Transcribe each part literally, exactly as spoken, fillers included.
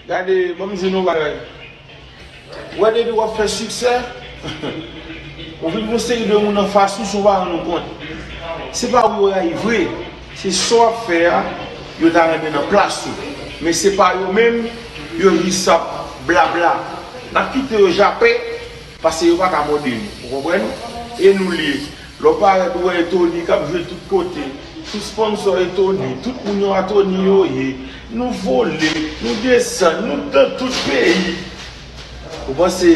Gade, ban m di nou bagay. Ou wè depi w ap fè siksè, ou vin gon seri de moun anfas ou san w pa rann ou kont. Se pa ou yo rayi vre, se sa w ap fè a, yo ta renmen nan plas ou. Men se pa yo menm, yo jis ap blabla. N ap kite yo jape, paske yo pa ka mòde nou. Ou konprann? E nou li ye. Lè w parèt, ou wè e Tony k ap jwe tout kote. Tout sponsò e Tony, tout moun yo a Tony yo ye. Nou vole, nou desann, nou nan tout peyi. Ou panse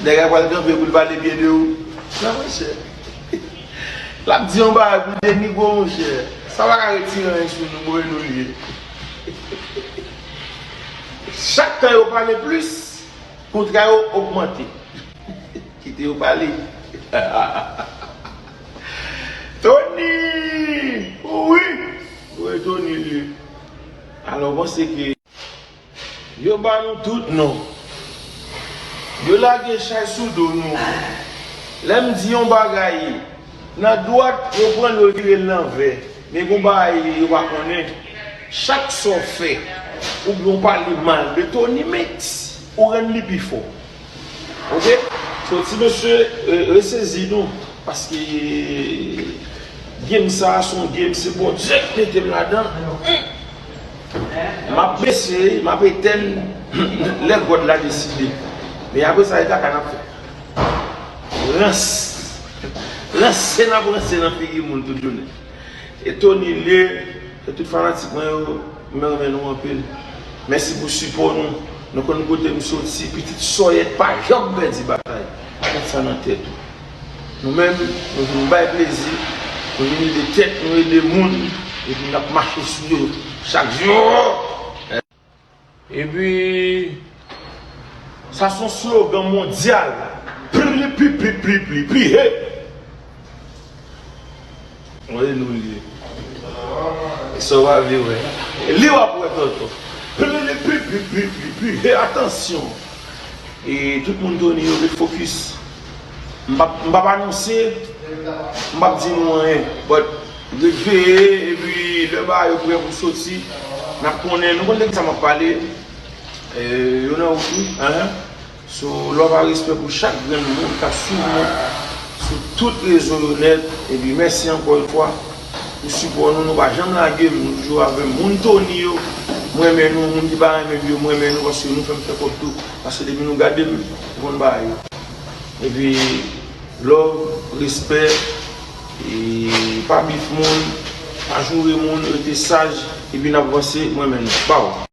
nèg la pral kanpe pou l pale byen de ou? Non, monchè. L ap di yon bagay pou denigre w, monchè. Sa pa ka retire anyen sou nou, bon, e nou li ye. Chak tan yo pale plis, kontra yo ogmante. Kite yo pale. Tony! Wi! Wi, Tony li. Alò, w panse ke yo ba nou tout non. Yo lage chay sou do nou. Lè m di yon bagay, nan dwat, yo pran l, yo vire l lanvè. Men gon bagay yo pa konnen. Chak sa w fè, oubyen w pale mal de Tony Mix, ou rann li pi fò. Ok? So, ti mesye, e, resezi nou, paske game sa a se yon game, se Bondye ki mete m ladan. M ap bese, m ap etèn lè God la deside. Men apre sa, e kaka n ap fè. Rans. Ranse n ap ranse nan figi moun tout jounen. E Tony li ye, e tout fanatik mwen yo, mwen renmen nou anpil. Mèsi pou sipò nou. Nou konn kote m soti, pitit Sòyèt pa janm pèdi batay. Met sa nan tèt ou. Nou menm, nou vin bay plezi, nou vin ede tèt nou, ede moun, epi n ap mache sou yo chak jou. Epi, sa se yon slogan mondyal. Pli, pli, pli, pli, pli, pli, he! Wi, nou li ye. E sa w pa vle wè. E li w ap wè, tonton. Pli, pli, pli, pli, pli, pli, pli, he! Atansyon! E tout moun Tony yo ret fokis. M p ap, m p ap anonse, m p ap di nou anyen. But, ret veye, epi lè bagay yo prè pou soti, n ap konnen. Nou konn de kisa m ap pale, e, yo nan wout wi, enhen. So, love ak respè pou chak grenn moun k ap swiv mwen sou tout rezo yo nèt. Epi, mèsi ankò yon fwa pou sipò nou. Nou pa janm lage m, nou toujou avè m. Moun Tony yo, mwen renmen nou. Moun ki pa renmen m yo, mwen renmen nou, paske nou fè m fè kòb tou. Paske depi nou gade m, nou konn bagay yo. Epi, love, respè, e pa bif moun, pa joure moun, rete saj, epi n ap vanse, mwen renmen nou. Baw!